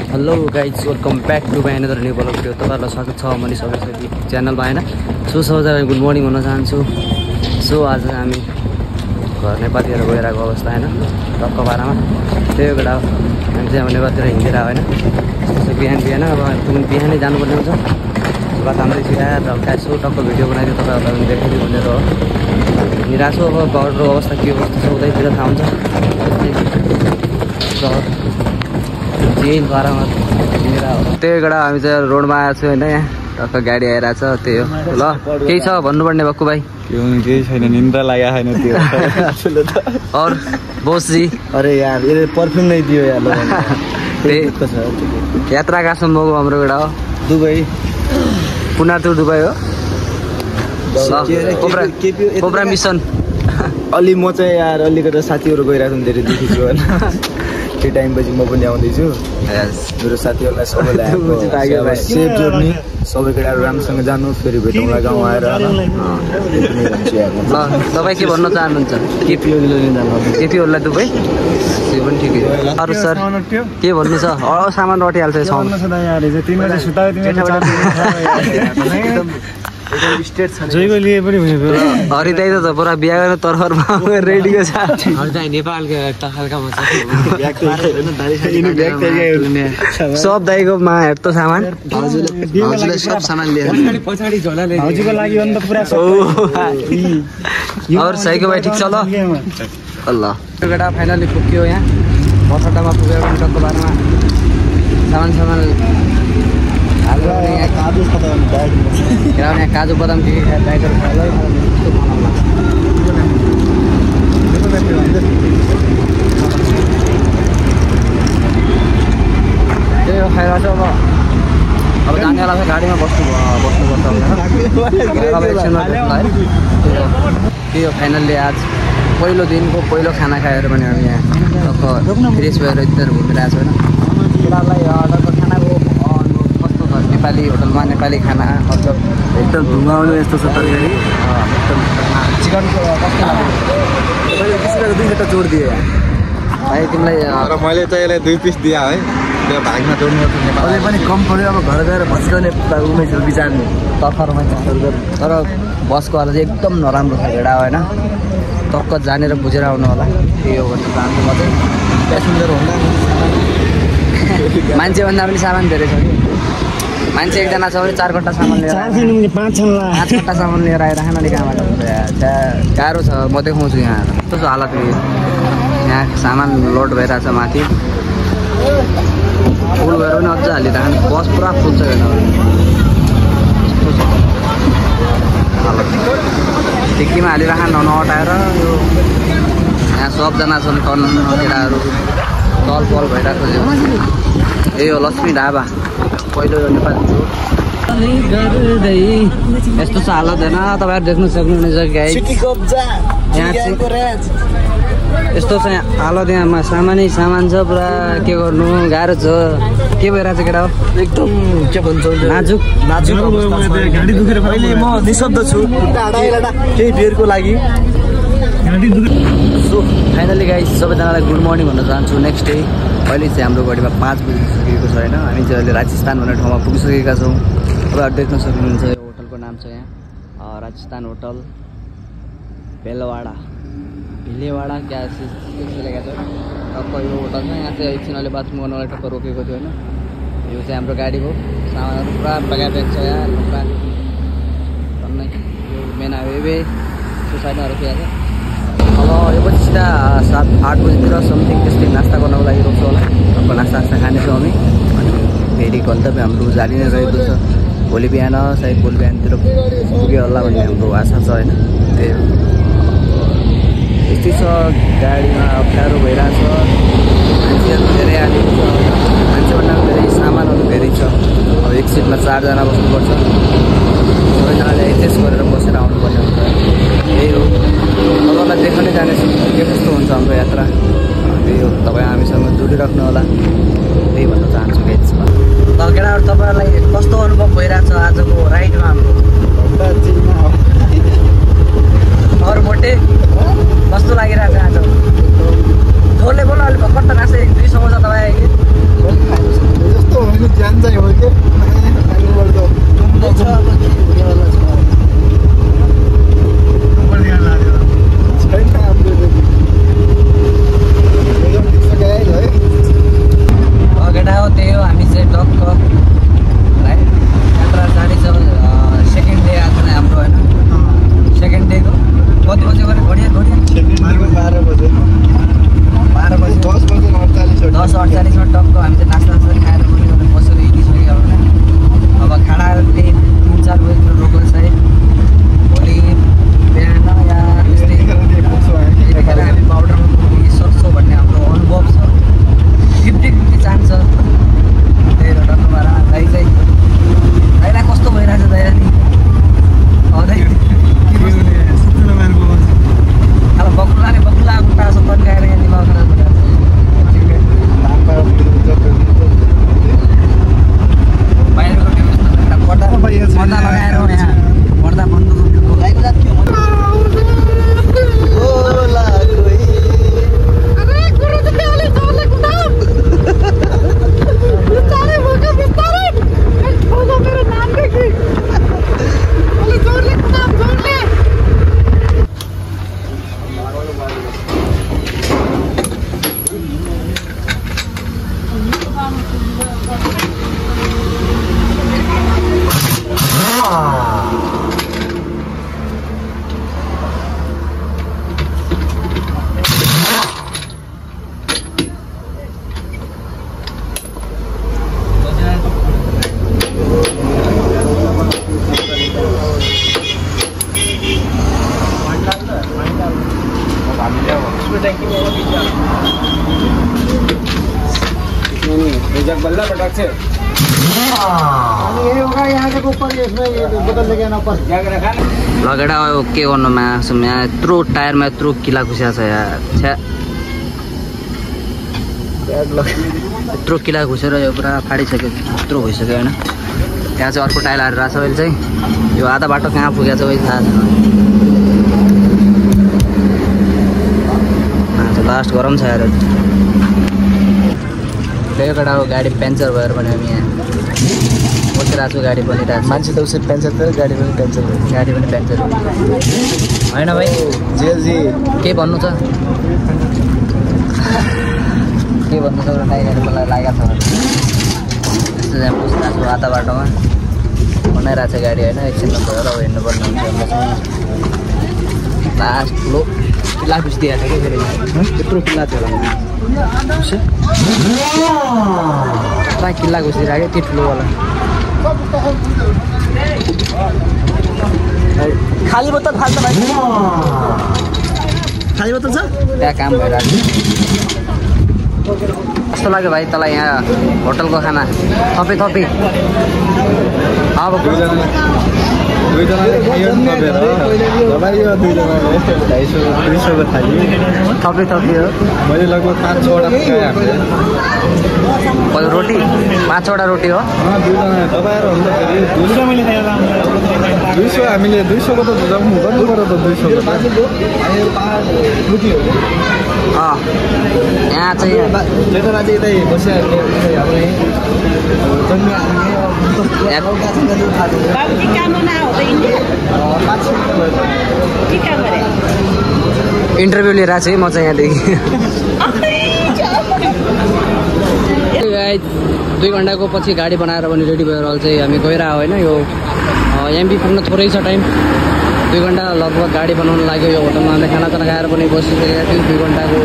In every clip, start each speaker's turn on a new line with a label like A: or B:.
A: Hello guys welcome back to my another new blog video. तपाईँहरूलाई स्वागत छ मैले सबैको च्यानलमा होइन। सो सबैजनालाई गुड मर्निङ भन्न चाहन्छु। सो आज हामी घर नेपालतिर गइरहेको अवस्था होइन, टक्क पारामा त्यही बेला हामी चाहिँ अब नेपालतिर हिँडेर होइन। त्यसो बिहान अब बिहानै जानुपर्ने हुन्छ। बात हाम्रै यार हल्का यसो टक्क भिडियो बनाइदियो तपाईँहरूलाई पनि देखाइदियो भनेर हो। निराश हो। अब घरको अवस्था के कस्तो छ उतैतिर थाहा हुन्छ। त्यही बेला हामी चाहिँ रोडमा आएको छौँ होइन। यहाँ टक्क गाडी आइरहेको छ त्यही हो। ल केही छ भन्नुपर्ने बक्कु भाइ?
B: केही छैन, निन्द्रा लागेको छैन त्यो।
A: और बोसजी?
B: अरे यार यसले पर्फ्युम नै दियो यार।
A: त्यही यात्रा कहाँसम्मको हाम्रो एउटा हो?
B: दुबई
A: पुना टु दुबई हो। Cobra mission.
B: अलि म चाहिँ यार अलिकति साथीहरू गइरहेको छु, धेरै दुखी छु होइन। त्यो टाइमपछि म पनि आउँदैछु। मेरो साथीहरूलाई सबैलाई सेफ जर्नी, सबै केटाहरू राम्रोसँग जानु, फेरि भेटौँला गाउँ आएर। ल
A: तपाईँ के भन्न चाहनुहुन्छ? केपीहरूलाई दुबई त्यो पनि ठिकै हो। अरू सर के भन्नु छ? सामान रटिहाल्छ हरिदाई त पुरा बिहा गरेर तर्फरमा रेडीको छ। सब दाइको मा हेर्छ सामान। सब सामान लिएर और साइको भाइ ठिक छ? ल ल केटा फाइनली पुग्यो यहाँ बसअड्डामा पुगेर टक्क बारमा सामान यहाँ काजु बदाम के खाएर डाइटहरू खाएर त्यही हो खाएर चाहिँ अब जानेवाला चाहिँ गाडीमा बस्नुपर्छ त्यही हो। फाइनल्ली आज पहिलो दिनको पहिलो खाना खाएर पनि हामी यहाँ टक्क फ्रेस भएर इधर घुमिरहेको छ होइन। केटालाई अर्डरको खानाको नेपाली होटलमा नेपाली खाना एकदम धुमाउने यस्तो छ तरकारी। चिकनको कस्तो लाग्यो? किसिमको 2 घन्टा जोड दियो भाइ तिमीलाई।
B: मैले चाहिँ यसलाई 2 पिस दिएँ है, त्यो भागमा जोड्नु नेपालले
A: पनि कम पऱ्यो। अब घर गएर भस्काउने उमेश बिचार्ने तर्फरमा तर बसको वाला चाहिँ एकदम नराम्रो छ भेडा होइन। टक्क जानेर बुझेर आउनु होला। त्यही हो भन्न चाहन्छु म चाहिँ। प्यासेन्जर भन्दा मान्छेभन्दा पनि सामान धेरै छ कि। मान्छे एकजना छ भने 4 घन्टा सामान लिएर 5 घन्टा सामान लिएर आइरहेको अलिक कहाँबाट हुन्छ यार। गाह्रो छ। म देखाउँछु यहाँ कस्तो छ हालत। यहाँ सामान लोड भइरहेछ माथि फुल भएर पनि अझ हालिरहेको। बस पुरा फुल छ हेर्नु हालत। टिक्कीमा हालिरह नअटाएर यो यहाँ सबजना छन् केटाहरू चल पल भइरहेको छ। यही हो लक्ष्मी ढाबा पहिलो नेपाल। यस्तो छ हालत होइन, तपाईँहरू देख्नु सक्नुहुनेछ गाइस। यस्तो छ यहाँ हालत। यहाँ सामान छ पुरा। के गर्नु गाह्रो छ। के भइरहेको छ केटा? एकदम के भन्छ नाजुक गाडी दुखेर अहिले म निशब्द छु केही बेरको लागि। सो फाइनली गाइस सबैजनालाई गुड मर्निङ भन्न चाहन्छु। नेक्स्ट डे अहिले चाहिँ हाम्रो गाडीमा 5 बजिसकेको छ होइन। हामी चाहिँ अहिले राजस्थान भन्ने ठाउँमा पुगिसकेका छौँ। तपाईँहरू देख्न सक्नुहुन्छ यो होटलको नाम छ यहाँ राजस्थान होटल भिलेवाडा क्या लेखेको छ टक्क यो होटल छ। यहाँ चाहिँ एकछिन अहिले बाथरुम गर्नलाई टक्क रोकेको थियो होइन। यो चाहिँ हाम्रो गाडीको सामानहरू पुरा प्याक छ यहाँ पुरा भन्नै। यो मेन हाइवे सुसाइडमा रोकिएको छ। अब यो पछि सिधा 7-8 बजीतिर समथिङ त्यस्तै नास्ता गर्नको लागि रोक्छ होला। टक्क नास्ता खानेछौँ हामी। अनि फेरि गन्तव्य हाम्रो जारी नै रहेको छ। भोलि बिहान सायद भोलि बिहानतिर पुग्यो होला भन्ने हाम्रो आशा छ होइन। त्यही हो यस्तै छ। गाडीमा अप्ठ्यारो भइरहेछ। मान्छेहरू धेरै आएको छ। मान्छेभन्दा धेरै सामानहरू धेरै छ। अब एक सिटमा 4 जना बस्नुपर्छ। सबैजनाले एडजस्ट गरेर बसेर आउनुपर्ने हुन्छ। यही हो तपाईँलाई देखाउनै जानेछु के कस्तो हुन्छ हाम्रो यात्रा। त्यही हो तपाईँ हामीसँग जोडिराख्नु होला त्यही भन्न चाहन्छु गाइसमा। ल केटाहरू तपाईँहरूलाई कस्तो अनुभव भइरहेको छ आजको राइडमा हाम्रो? अरू मोटे कस्तो लागिरहेको छ आज? जोडले बोल्नु अलिक भर्खर त नास्दै 2 समोसा तपाईँ 40 मिनट टक्क हामी चाहिँ नास्ता खाएर पनि बसेर हिँडिसक्यो होइन। अब खानाले 3-4 बजीतिर रोकेको छ है। भोलि बिहान या त्यस्तै यतिखेर हामी पाउडरमा पुगिसक्छौँ भन्ने हाम्रो अनुभव छ। 50-50 चान्स छ। त्यही भएर तपाईँहरू दाइ चाहिँ दाइलाई कस्तो भइरहेछ दाइ नि दाइ अब बकुलाले बकुला उता छ तन्काएर यहाँ दिमाग खराब भइरहेछ। बाहिरको व्यवस्था पर्दा लगाएर यहाँ पर्दा बन्द गाईको जात थियो लगेर के गर्नुमा यहाँ यत्रो टायरमा यत्रो किला खुसिया छ यार। छ्या यत्रो किला घुसेर यो पुरा फाडिसक्यो यत्रो भइसक्यो होइन। त्यहाँ चाहिँ अर्को टायर हालेर आएको छ अहिले चाहिँ। यो आधा बाटो कहाँ पुगेको छ अहिले थाहा छैन। लास्ट गरम छ यार। त्यही एउटा अब गाडी पेन्चर भएर पनि हामी यहाँ बसिरहेको छु। गाडी बनिरहेको छ।
B: मान्छे त उसै पेन्चर थियो, गाडी पनि पेन्चर भयो।
A: गाडी पनि पेन्चर होइन भाइ
B: जी
A: के भन्नु छ के भन्नु छ टाइगर मलाई लागेको छ। त्यस्तो चाहिँ पुछिरहेको छु आधा बाटोमा बनाइरहेको छ गाडी होइन। एकछिनमा गएर अब हिँड्नुपर्ने हुन्छ। लास्ट ठुलो किल्ला खुसिदिएको थियो कि फेरि त्यत्रो किल्ला थियो होला किल्ला घुसिरहेको त्यो ठुलोवाला
B: खाली बोतल फाल्छ भाइ। खाली बोतल छ
A: त्यहाँ काम भइरहेको छ। कस्तो लाग्यो भाइ तँलाई यहाँ होटलको खाना? थपी अब थपी हो।
B: मैले लगभग 5-6वटा
A: रोटी 5-6वटा रोटी हो।
B: 200 हामीले 200को त गर्नु पर्यो त 200
A: यहाँ चाहिँ इन्टरभ्यू लिएर आएको छु है म चाहिँ यहाँदेखि। 2 घन्टाको पछि गाडी बनाएर पनि रेडी भएर चाहिँ हामी गइरहेको होइन। यो एमपी पुग्न थोरै छ टाइम। 2 घन्टा लगभग गाडी बनाउनु लाग्यो। यो होटलमा हामीले खानासाना खाएर पनि बसिसकेका थियौँ। 2 घन्टाको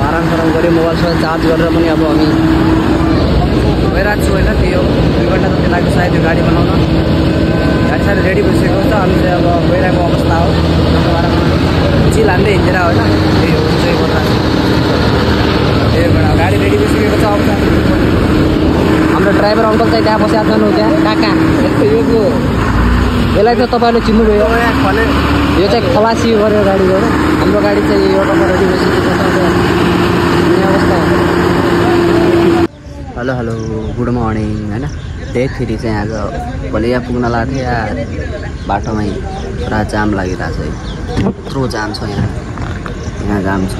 A: आराम गऱ्यो। मोबाइल सोबाइल चार्ज गरेर पनि अब हामी गइरहेको छु होइन। त्यो 2 घन्टा जति लाग्यो सायद यो गाडी बनाउन। गाडी सायद रेडी भइसकेको छ। हामी चाहिँ अब गइरहेको अवस्था हो। चिल हान्दै हिँडेर होइन। त्यही हो चाहिँ त्यही भएर गाडी रेडी भइसकेको छ। अब हाम्रो ड्राइभर अङ्कल चाहिँ त्यहाँ बसिरहेको छन्। त्यहाँ कहाँ यसलाई त तपाईँहरूले चिन्नुभयो। यो चाहिँ खलासी गरेर गाडी हो। हाम्रो गाडी चाहिँ यो टक्क रेडी भइसकेको छ। अवस्था हेलो गुड मर्निङ होइन। त्यही फेरि चाहिँ आज भोलि यहाँ पुग्न लागेको थियो यार। बाटोमै पुरा जाम लागिरहेको छ। यत्रो जाम छ यहाँ जाम छ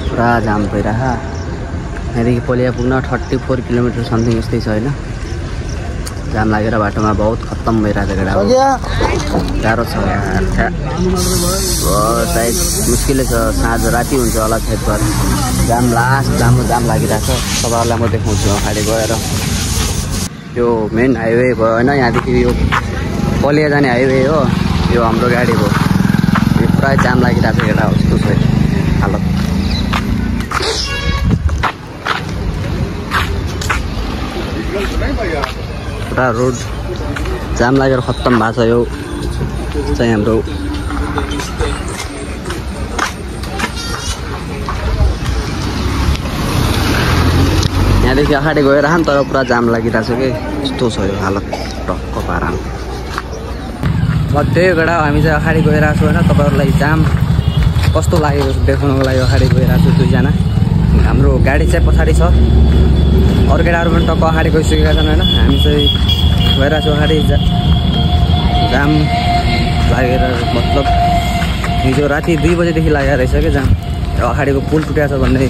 A: पुरा जाम भइरह। यहाँदेखि पलिया पुग्न 34 किलोमिटर समथिङ यस्तै छ होइन। जाम लागेर बाटोमा बहुत खत्तम भइरहेको छ गाडी। गाह्रो छ यार। सायद मुस्किलै छ। साँझ राति हुन्छ होला सायद घर। जाम लास्ट जाम लागिरहेको छ। तपाईँहरूलाई म देखाउँछु अगाडि गएर। यो मेन हाइवे भयो होइन। यहाँदेखि यो पलिया जाने हाइवे हो। यो हाम्रो गाडी भयो। यो पुरा जाम लागिरहेको छ केटा। कस्तो छ हालत पुरा रोड जाम लागेर खत्तम भएको छ यो चाहिँ हाम्रो यहाँदेखि अगाडि गएर तर पुरा जाम लागिरहेको छ कि यस्तो छ यो हालत टक्क पारा त्यही भएर हामी चाहिँ अगाडि गइरहेको छौँ होइन तपाईँहरूलाई जाम कस्तो लागेको देखाउनको लागि अगाडि गइरहेको छु दुईजना हाम्रो गाडी चाहिँ पछाडि छ अरू केटाहरू पनि टक्क अगाडि गइसकेका छन् होइन हामी चाहिँ गइरहेको छौँ अगाडि जाम लागेर मतलब हिजो राति 2 बजेदेखि लागेको रहेछ कि जाम अगाडिको पुल टुटेको छ भन्ने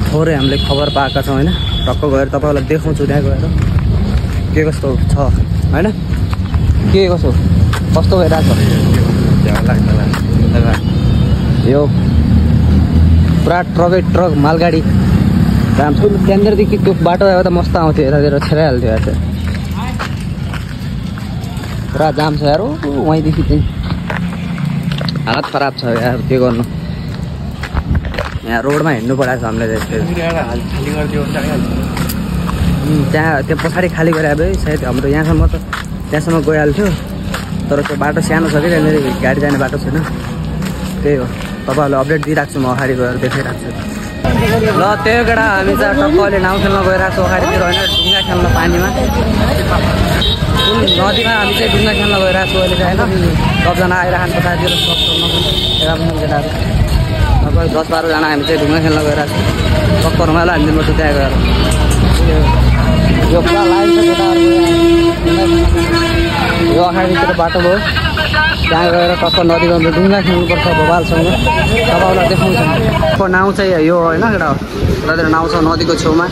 A: थोरै हामीले खबर पाएका छौँ होइन टक्क गएर तपाईँहरूलाई देखाउँछु त्यहाँ गएर के कस्तो छ होइन के कस्तो भइरहेको छ यो पुरा ट्रक मालगाडी जाम त्यहाँनिरदेखि त्यो बाटो आयो त मस्त आउँथ्यो यतातिर छेराइहाल्थ्यो यार पुरा जाम छ यार वहीँदेखि चाहिँ हालत खराब छ यार के गर्नु यहाँ रोडमा हिँड्नु परेको छ हामीले त्यहाँ त्यो पछाडि खाली गरे भए सायद हाम्रो यहाँसम्म त त्यहाँसम्म गइहाल्थ्यो तर त्यो बाटो सानो छ कि त्यहाँनिर गाडी जाने बाटो छैन त्यही हो तपाईँहरूले अपडेट दिइरहेको छु म अगाडि गएर देखाइरहेको छु ल त्यही केटा हामी चाहिँ टक्क अहिले नाउ खेल्न गइरहेको छौँ अगाडितिर होइन ढुङ्गा खेल्न पानीमा नदीमा हामी चाहिँ ढुङ्गा खेल्न गइरहेको छौँ अहिले चाहिँ होइन सबजना आइरहनु पछाडितिर केटाहरू तपाईँ 10-12 जना हामी चाहिँ ढुङ्गा खेल्न गइरहेको छौँ टक्क रमाइलो हानिदिनुपर्छ त्यहाँ गएर यो पुरा लागेको छ केटाहरू यो अगाडितिर बाटो भयो त्यहाँ गएर टक्क नदीमा ढुङ्गा खेल्नुपर्छ भोपालसँग तपाईँहरूलाई देखाउँछ नाउ चाहिँ यो होइन केटा यतातिर नाउ छ नदीको छेउमा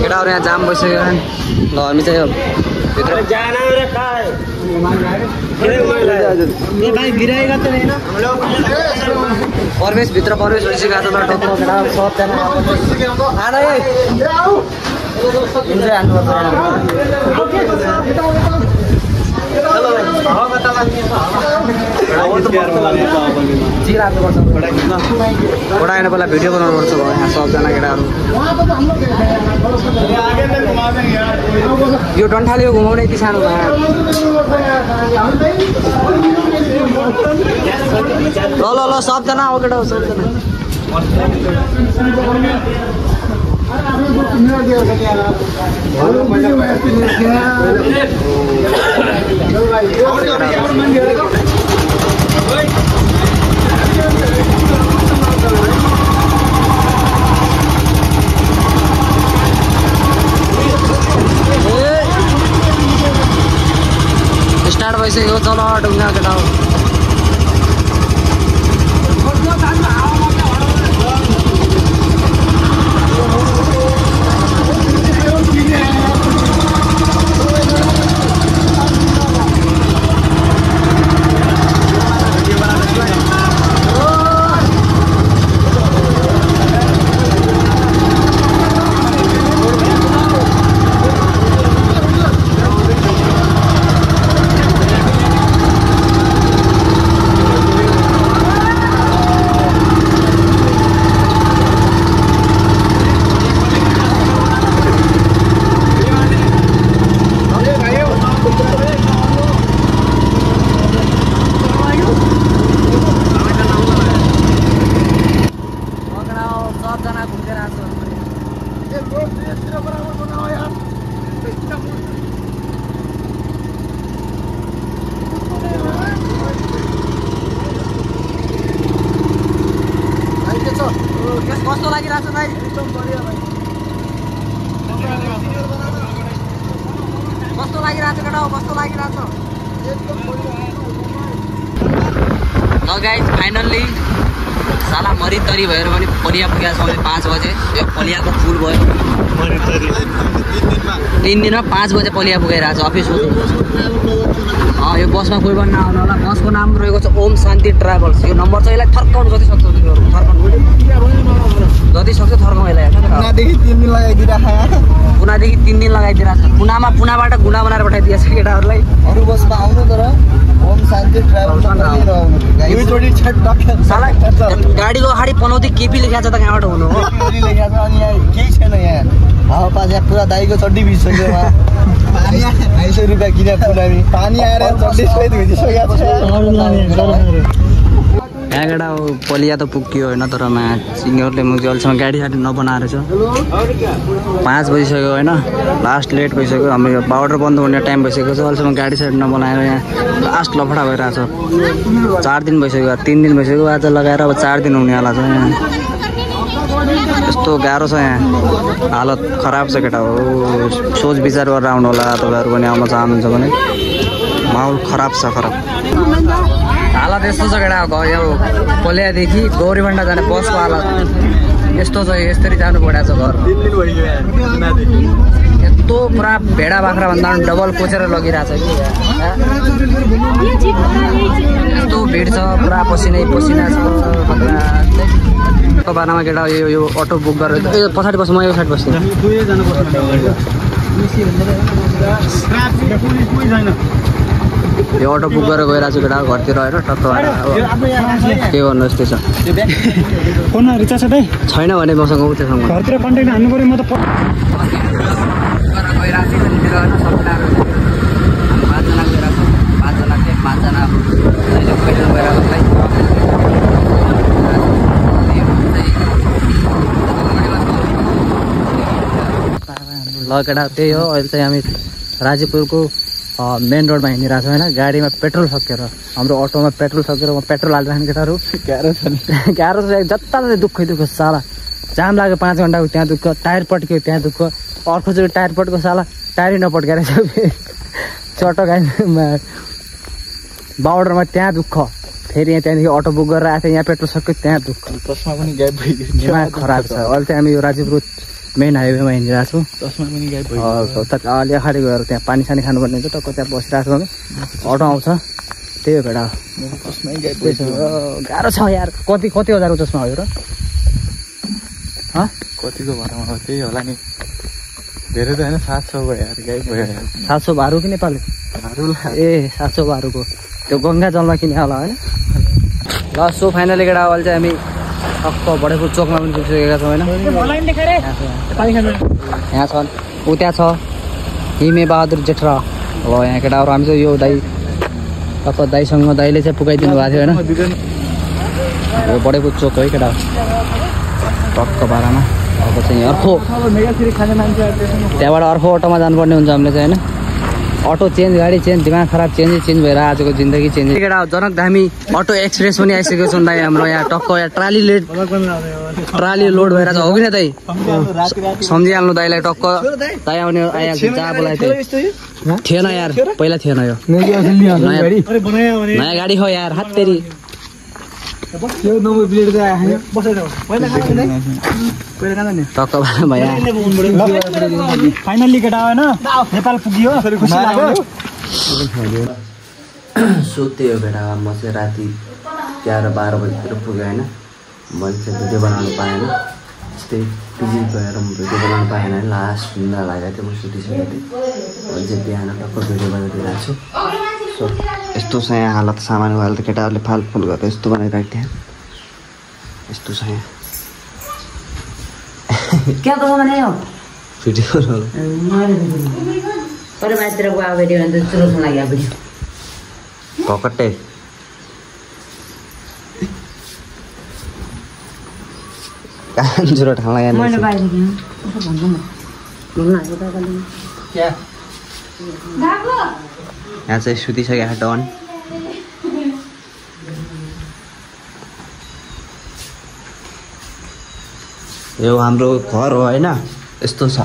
A: केटाहरू यहाँ जाम भइसक्यो ल हामी चाहिँ भित्र प्रवेश भइसकेको छ टक्क केटाहरू सबजना आएन पहिला भिडियो बनाउनुपर्छ भयो यहाँ सबजना केटाहरू यो डन्ठाले यो घुमाउने यति सानो भयो ल सबजना हो केटा सबजना स्टार्ट भइसक्यो चल ढुङ्गा केटा हो कस्तो लागिरहेछ भाइ एकदम बढिया भाइ कस्तो लागिरहेछ केटा कस्तो लागिरहेछ एकदम बढिया ल गाइस फाइनल्ली साला मरितरी भएर पनि पलिया पुगेको छ 5 बजे यो पलियाको फुल भयो 3 दिनमा 5 बजे पलिया पुगिरहेको छ अफिस यो बसमा कोही पनि नआउनु होला बसको नाम रहेको छ ओम शान्ति ट्राभल्स यो नम्बर चाहिँ यसलाई थर्काउनु जति सक्छ जति सक्छ थर्काउँ यसलाई पुनादेखि 3 दिन लगाइदिरहेको छ पुनाबाट गुना बनाएर पठाइदिएको छ केटाहरूलाई अरू बसमा आउनु तर ओम शान्ति ट्राभल्स गाडीको अगाडि पनौती केपी लेखेको छ त कहाँबाट हुनु हो केही छैन यहाँ हावापास यहाँ पुरा दाइको चड्डी भिजिसक्यो
B: ₹250 किन पुलामी पानी आएर 24 पैत भइसक्यो
A: यहाँबाट पलिया त पुग्यो होइन तर सिनियरले मुझे अहिलेसम्म गाडी साडी नबनाएर छ 5 बजिसक्यो होइन लास्ट लेट भइसक्यो हाम्रो यो पाउडर बन्द हुने टाइम भइसक्यो छ अहिलेसम्म गाडी साडी नबनाएर यहाँ लास्ट लफडा भइरहेछ 4 दिन भइसक्यो 3 दिन भइसक्यो आज लगाएर अब 4 दिन हुनेवाला छ यहाँ यस्तो गाह्रो छ यहाँ हालत खराब छ केटा हो सोच विचार गरेर आउनु होला तपाईँहरू पनि आउन चाहनुहुन्छ भने माहौल खराब छ खराब हालत यस्तो छ केटा यो पलियादेखि गौरीभण्डा जाने बसको हालत यस्तो छ यसरी जानु परेको छ घर यस्तो पुरा भेडा बाख्रा भन्दा डबल कोचेर लगिरहेछ कि यस्तो भिड छ पुरा पसिनै पसिना छ बानामा केटा यो अटो बुक गरेर पछाडि बस्छु म यो साइड बस्छु यो अटो बुक गरेर गइरहेको छु केटा घरतिर होइन टक्क के गर्नु यस्तै छ
C: फोन रिचार्ज
A: छैन भने मसँग उतेसँग
C: घरतिर कन्ट्याक्ट हान्नु पर्यो म त
A: 5जना ल केटा त्यही हो अहिले चाहिँ हामी राजीपुरको मेन रोडमा हिँडिरहेको छौँ होइन गाडीमा पेट्रोल सकेर हाम्रो अटोमा पेट्रोल सकेर म पेट्रोल हालिरहेको केटाहरू गाह्रो छ जता दुःखै दुःख साला जाम लाग्यो 5 घन्टाको त्यहाँ दुःख टायर पड्क्यो त्यहाँ दुःख अर्कोचोटि टायर पड्को साला टायरै नपड्काएर चटो गाडीमा बाउडरमा त्यहाँ दुःख फेरि यहाँ त्यहाँदेखि अटो बुक गरेर आएको थियो यहाँ पेट्रोल सक्यो त्यहाँ दुःख
B: तस्मा पनि ग्याप भइगयो
A: दिमाग खराब छ अहिले चाहिँ हामी यो राजीपुर मेन हाइवेमा हिँडिरहेको छौँ
B: तस्मा पनि ग्याप भइगयो
A: अलि अगाडि गएर त्यहाँ पानी सानी खानुपर्ने हुन्छ टक्क त्यहाँ बसिरहेको छौँ हामी अटो आउँछ त्यही हो भेडा
B: तस्मै ग्याप
A: गाह्रो छ यार कति हजारको चस्मा हो यो र
B: कतिको भरमा हो त्यही होला नि धेरै त होइन 700 भयो यार ग्याप भयो
A: 700 भारू कि नेपाली ए 700 भारूको त्यो गङ्गा जलमा किने होला होइन ल सो फाइनली केटा अहिले चाहिँ हामी टक्क बडेपुर चोकमा पनि पुगिसकेका छौँ होइन यहाँ छ ऊ त्यहाँ छ हिमे बहादुर जेठरा ल यहाँ केटाहरू हामी चाहिँ यो दाइ टक्क दाइसँग दाइले चाहिँ पुगाइदिनु भएको थियो होइन यो बडेपुर चोक है केटा टक्क बाह्रमा अब चाहिँ अर्को त्यहाँबाट अर्को अटोमा जानुपर्ने हुन्छ हामीले चाहिँ होइन अटो चेन्ज गाडी चेन्ज दिमाग खराब चेन्ज भएर आजको जिन्दगी चेन्ज केटा जनक धामी अटो एक्सप्रेस पनि आइसकेको छ दाइ हाम्रो यहाँ टक्क यहाँ ट्राली लोड भएर हो कि न दाइ सम्झिहाल्नु दाइलाई टक्क दाइ आउने आइहाल्छ जहाँ बोलाएको थिएन यार पहिला थिएन यो नयाँ गाडी हो यार हात तेरी टक्क भइया
C: फाइनल्ली केटा होइन नेपाल पुग्यो खुसी लाग्यो
A: सो त्यही हो केटा म चाहिँ राति 11-12 बजीतिर पुगेँ होइन मैले चाहिँ भिडियो बनाउनु पाएन त्यस्तै पिजी गएर म भिडियो बनाउनु पाएन लास्ट निन्दा लागेको थियो म सुतिसकेको थिएँ अहिले चाहिँ बिहान टक्क भिडियो बनाइदिइरहेको छु सो यस्तो छ यहाँ हालत सामान वाले त केटाहरूले फालफुल गरेर यस्तो बनाइरहेको थिएँ यस्तो छ यहाँ
D: क्या कहो भने हो
A: भिडियो
D: पर बाहिर गयो भिडियो भने त चुरोसँग लाग्यो भिडियो
A: ककट्टै जुरो ठाउँ लाग्यो
D: मैले बाहिर गएँ कसो भन्नु म भन्नु त कहिले
A: क्या यहाँ चाहिँ सुतिसकेको डन यो हाम्रो घर हो होइन यस्तो छ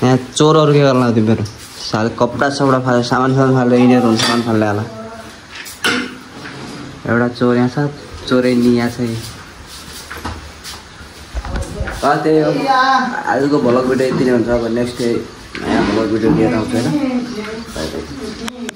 A: यहाँ चोरहरू के गर्नु तिमीहरू साल कपडा सपडा फाल्यो सामान फाल्यो यिनीहरू हुन्छ सामान फाल्ने होला एउटा चोर यहाँ छ चोरै नि यहाँ छ त्यही हो आजको भ्लग भिडियो यति नै हुन्छ अब नेक्स्ट नयाँ भ्लग भिडियो लिएर आउँछ होइन